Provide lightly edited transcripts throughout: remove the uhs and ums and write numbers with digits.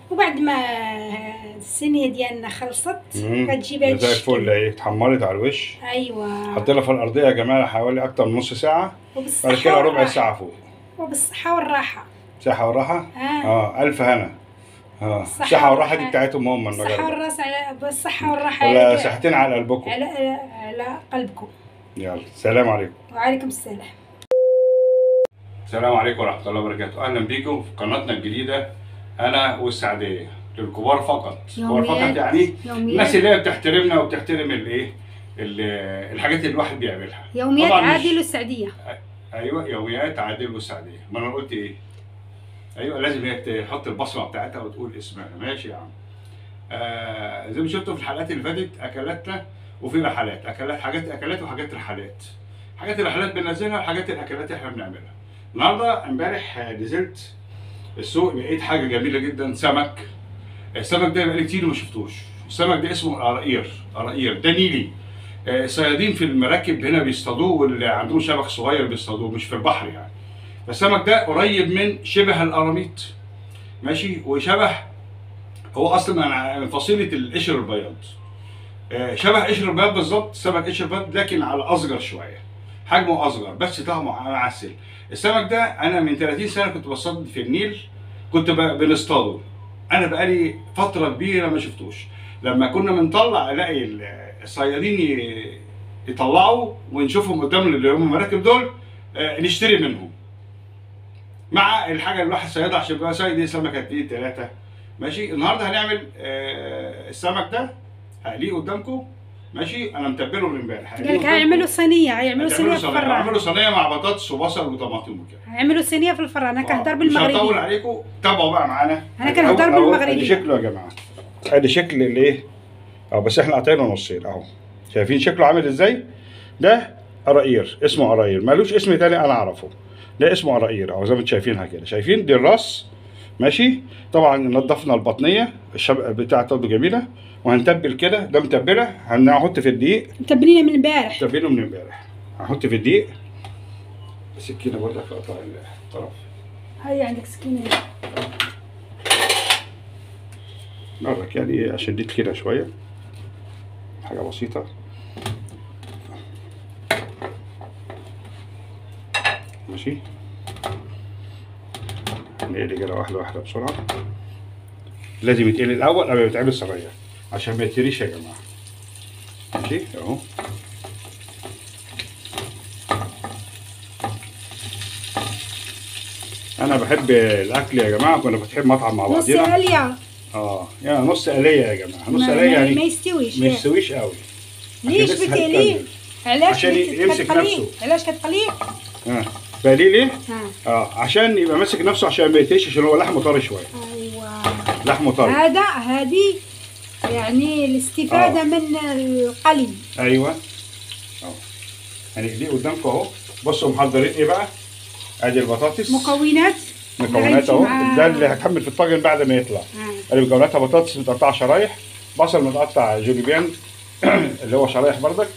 وبعد ما الصينية ديالنا خلصت كتجيب هاد زي الفل اهي، اتحمرت على الوش. ايوا حطينا في الارضية يا جماعة حوالي اكتر من نص ساعة، بعد كده ربع ساعة فوق. وبالصحه والراحة. صحة والراحة. الف هنا. الصحة والراحة دي بتاعتهم هم المغاربة. الصحة والراس على بالصحة والراحة، ولا صحتين على قلبكم، على قلبكم. يلا سلام عليكم. وعليكم السلام. السلام عليكم ورحمة الله وبركاته، اهلا بيكم في قناتنا الجديدة انا والسعديه للكبار فقط. كبار فقط يعني الناس اللي هي بتحترمنا وبتحترم الايه الحاجات اللي الواحد بيعملها. يوميات عادل والسعديه. ايوه يوميات عادل والسعديه. ما انا قلت ايه؟ ايوه لازم هي تحط البصمة بتاعتها وتقول اسمها. ماشي يا عم. زي ما شفتوا في الحلقات اللي فاتت اكلاتنا، وفي رحلات، اكلات، حاجات اكلات وحاجات رحلات. حاجات الرحلات بننزلها وحاجات الاكلات احنا بنعملها. النهارده امبارح نزلت السوق لقيت حاجة جميلة جدا، سمك. السمك ده بقالي كتير ما شفتوش. السمك ده اسمه قراقير، قراقير ده نيلي. الصيادين في المراكب هنا بيصطادوه، واللي عندهم شبك صغير بيصطادوه، مش في البحر يعني. السمك ده قريب من شبه القراميط، ماشي، وشبه، هو اصلا من فصيلة القشر البياض. شبه قشر البياض بالظبط، سمك قشر البياض لكن على اصغر شوية، حجمه اصغر بس طعمه معسل. السمك ده انا من 30 سنة كنت بصطاد في النيل، كنت بنصطاده. انا بقالي فترة كبيرة ما شفتوش. لما كنا بنطلع الاقي الصيادين يطلعوا ونشوفهم قدام اللي هم المراكب دول، نشتري منهم مع الحاجة اللي الواحد صيادها، عشان بقى صيد سمكة 2 3. ماشي. النهارده هنعمل السمك ده، هقليه قدامكم. ماشي. انا متبله من امبارح. قال لك هيعملوا صينية، هيعملوا صينية في الفران، هيعملوا صينية مع بطاطس وبصل وطماطم وكده، هيعملوا صينية في الفران. انا كنهضر بالمغربي، مش هطول عليكم، تابعوا بقى معانا. انا كنهضر بالمغربي. ادي شكله يا جماعة، ادي شكل الايه، بس احنا قاطعينه نصين اهو. شايفين شكله عامل ازاي؟ ده قراقير، اسمه قراقير، مالوش اسم تاني انا اعرفه. ده اسمه قراقير اهو زي ما انتم شايفينها كده. شايفين دي الراس، ماشي. طبعا نضفنا البطنيه، الشبكة بتاعته جميلة، وهنتبل كده. ده متبله، هنحط في الدقيق. متبلينه من امبارح، متبلينه من امبارح. هنحط في الدقيق. سكينة برضك اقطع الطرف. هاي عندك سكينة برضك يعني اشديت كده شوية، حاجة بسيطة. ماشي. نقلي كده واحدة واحدة بسرعة. لازم يتقلي الاول قبل ما يتعمل صينية عشان ما يتهريش يا جماعة. ماشي اهو. انا بحب الاكل يا جماعة، كنا فاتحين مطعم مع بعضينا. نص قليه. يا نص قليه يا جماعة، نص قليه يعني ما يستويش، ما يستويش قوي. ليش بتقليه؟ علاش عشان يمسك نفسه. علاش كتقليه؟ بقليه ليه؟ عشان يبقى ماسك نفسه، عشان ما يتهريش، عشان هو لحمه طري شوية. ايوه لحمه طري. هذا هذه يعني الاستفادة من القلي. ايوه اهو هنقليه قدامكم اهو. بصوا محضرين ايه بقى؟ ادي البطاطس، مكونات اهو. ده اللي هكمل في الطاجن بعد ما يطلع. ادي مكوناتها: بطاطس متقطعه شرايح، بصل متقطع جوليبيان اللي هو شرايح بردك،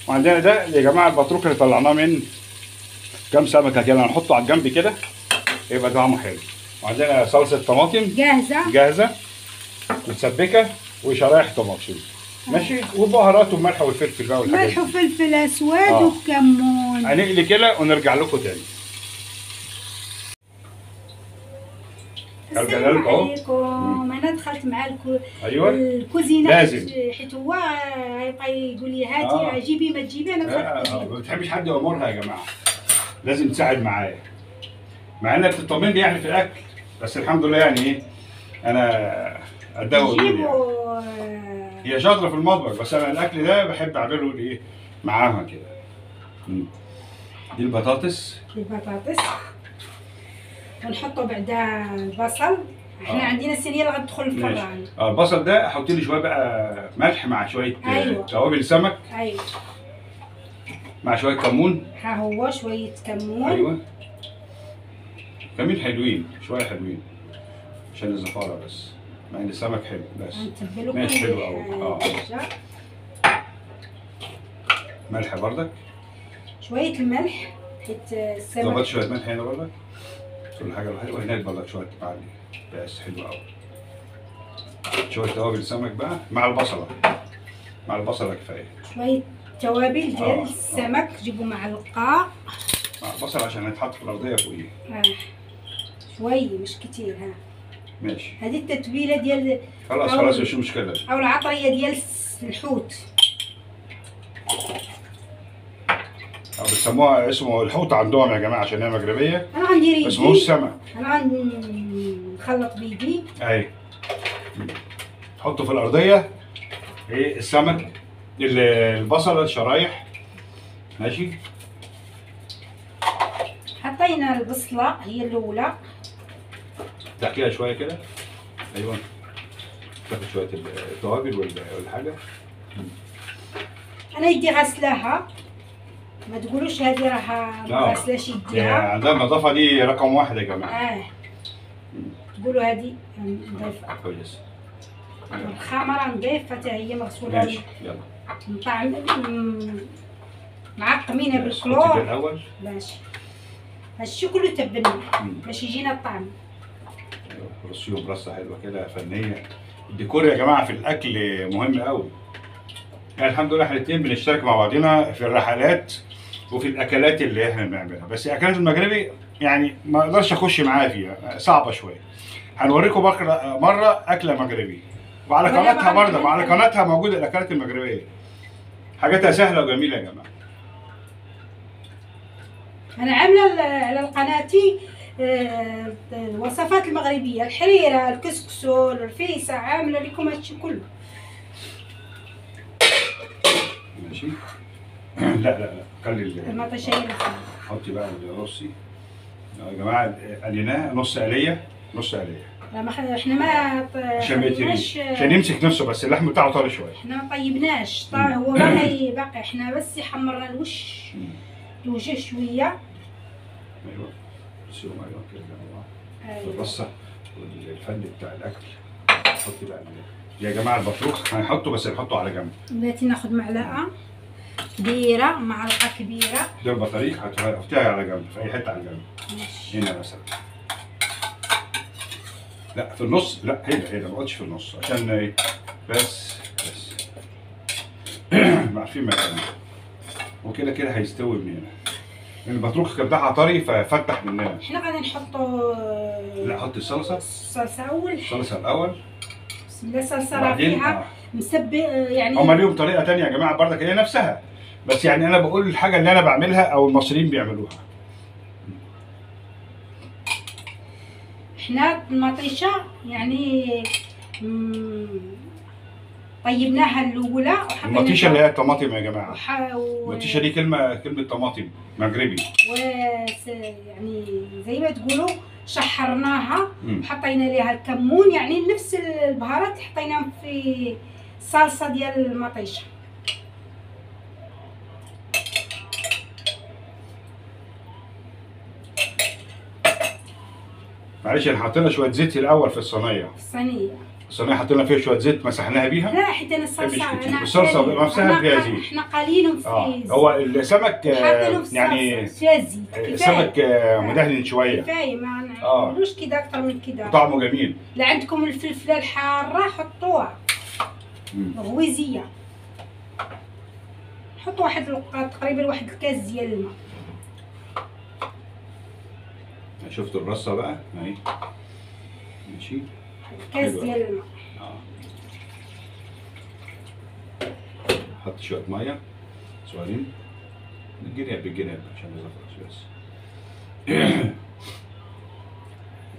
وعندنا ده يا جماعة البطروك اللي طلعناه من كام سمكة كده، هنحطه على الجنب كده يبقى طعمه حلو. وعندنا صلصه طماطم جاهزة متسبكه، وشرايح طماطم. ماشي. وبهارات وملح والفلفل بقى والحاجات ملح وفلفل اسود وكمون. هنقلي كده ونرجع لكم تاني. السلام عليكم. انا دخلت مع أيوة. الكوزينة لازم، حيت هو غيبقى يقول لي هاتي جيبي ما تجيبي. انا دخلت ما بتحبش حد يامرها يا جماعة، لازم تساعد معايا، مع انها بتطمني يعني في الاكل، بس الحمد لله يعني ايه انا قدها يعني. هي شاطرة في المطبخ، بس انا الاكل ده بحب اعمله ايه معاها كده. دي البطاطس، البطاطس ونحطوا بعدا البصل. احنا عندنا الصينية اللي غتدخل الفران. البصل ده حطي لي شوية بقى ملح مع شوية توابل سمك. ايوه مع شوية كمون. ها هو شوية كمون. ايوه كمون حلوين، شوية حلوين عشان الزفاره بس، مع ان السمك حلو بس ماشي حلو قوي. ملح بردك، شوية الملح حيت السمك. ظبط شوية ملح هنا بردك، كل حاجة حلوة هناك بردك شوية معلي بس حلو قوي. شوية توابل سمك بقى مع البصله، مع البصله كفاية. شوية توابل ديال السمك، جيبوا معلقه مع البصل عشان هيتحط في الارضية فوقيه. شوية مش كتير. ها ماشي. هذه التتبيله ديال خلاص خلاص مش مشكلة، او العطريه ديال الحوت، او بيسموها اسمه الحوت عندهم يا جماعة عشان هي مغربية. انا غندير يدي، اسمه السمك. انا غنخلط بيدي. اهي حطه في الارضية ايه السمك، البصله الشرايح. ماشي. حطينا البصله هي الاولى، تحكيها شوية كده. ايوه تاخد شوية التوابل والحاجة. انا يدي غسلاها، ما تقولوش هذه راها ما غسلاش يديها، عندها النظافة دي رقم واحد يا جماعة. تقولوا هذه نظيفة كويس. الخمرة نظيفة حتى هي مغسوله. ماشي يلا. مطعم معقمينها بالكلور الاول. ماشي. هادشي كله تبنا باش يجينا الطعم. رصيهم رصه حلوة كده فنية. الديكور يا جماعة في الاكل مهم قوي. يعني الحمد لله احنا الاثنين بنشترك مع بعضنا في الرحلات وفي الاكلات اللي احنا بنعملها، بس الاكلات المغربي يعني ما اقدرش اخش معاها فيها، صعبة شوية. هنوريكم بكره مرة اكله مغربي، وعلى قناتها برضه، وعلى قناتها موجودة الاكلات المغربية، حاجاتها سهلة وجميلة يا جماعة. انا عامله على قناتي الوصفات المغربية، الحريره، الكسكسو، الرفيسه، عامله لكم هادشي كله. ماشي. لا لا لا خلي المطيشه هي اللي حطي بقى الرصي يا جماعة. قليناه نص قليه، نص قليه. لا ما احنا ما عشان ما يتهريش، عشان يمسك نفسه، بس اللحم بتاعه طري شوية. احنا ما طيبناش، هو باقي باقي، احنا بس حمرنا الوش الوجه شوية. ايوه رصيهم. ايوه كده الرصه والفن بتاع الاكل. حطي بقى يا جماعة البطروخ هنحطه، بس نحطه على جنب. دلوقتي ناخذ معلقه كبيرة، معلقه كبيرة. ده البطاريخ هتحطيها على جنب في اي حتة على جنب. ماشي. هنا مثلا. لا في النص، لا هنا هنا، ما اقعدش في النص عشان ايه، بس بس عارفين مكانه، وكده كده هيستوي من هنا. البطروخ كان بتاعها طري ففتح مننا. احنا غادي نحطو، لا حطي الصلصه. الصلصه اول، الصلصه الاول. بسم الله. الصلصه راه فيها مسبق يعني. هما ليهم طريقه ثانية يا جماعة برضك، هي نفسها، بس يعني انا بقول الحاجة اللي انا بعملها او المصريين بيعملوها. احنا المطيشه يعني طيبناها الاولى. المطيشه اللي هي الطماطم يا جماعة. المطيشه دي كلمة طماطم مغربي. يعني زي ما تقولوا شحرناها وحطينا ليها الكمون، يعني نفس البهارات اللي حطيناهم في الصلصه ديال المطيشه. معلش احنا حطينا شوية زيت الاول في الصينية. الصينية حطينا فيها شوية زيت مسحناها بيها. لا حيت انا الصلصه، الصلصه نفسها فيها زيت. احنا قالينهم في زيت. هو السمك يعني فيها زيت، السمك مدهن شوية كفاية، ما نعملوش كده اكثر من كده. طعمه جميل. لا عندكم الفلفله الحارة حطوها غويزيه، حطوا واحد تقريبا واحد الكاس ديال الماء. شفتوا الرصه بقى اهي. ماشي. كاس ديال الماء. حط شوية مية صغيرين بالجناب بالجناب عشان ما يزفرش بس.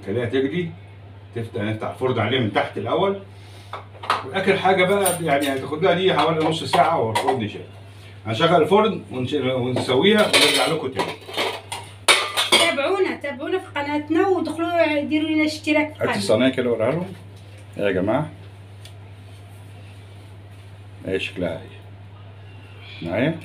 خليها تجري، تفتح نفتح الفرن عليها من تحت الاول. واخر حاجة بقى يعني هتاخد لها دي حوالي نص ساعة والفرن شغال. هنشغل الفرن ونسويها ونرجع لكم تاني. تابعونا تابعونا في قناتنا ودخلوا ديروا لنا اشتراك في القناة. هات الصينية كده وريها لهم يا جماعة. ايه شكلها اهي معايا.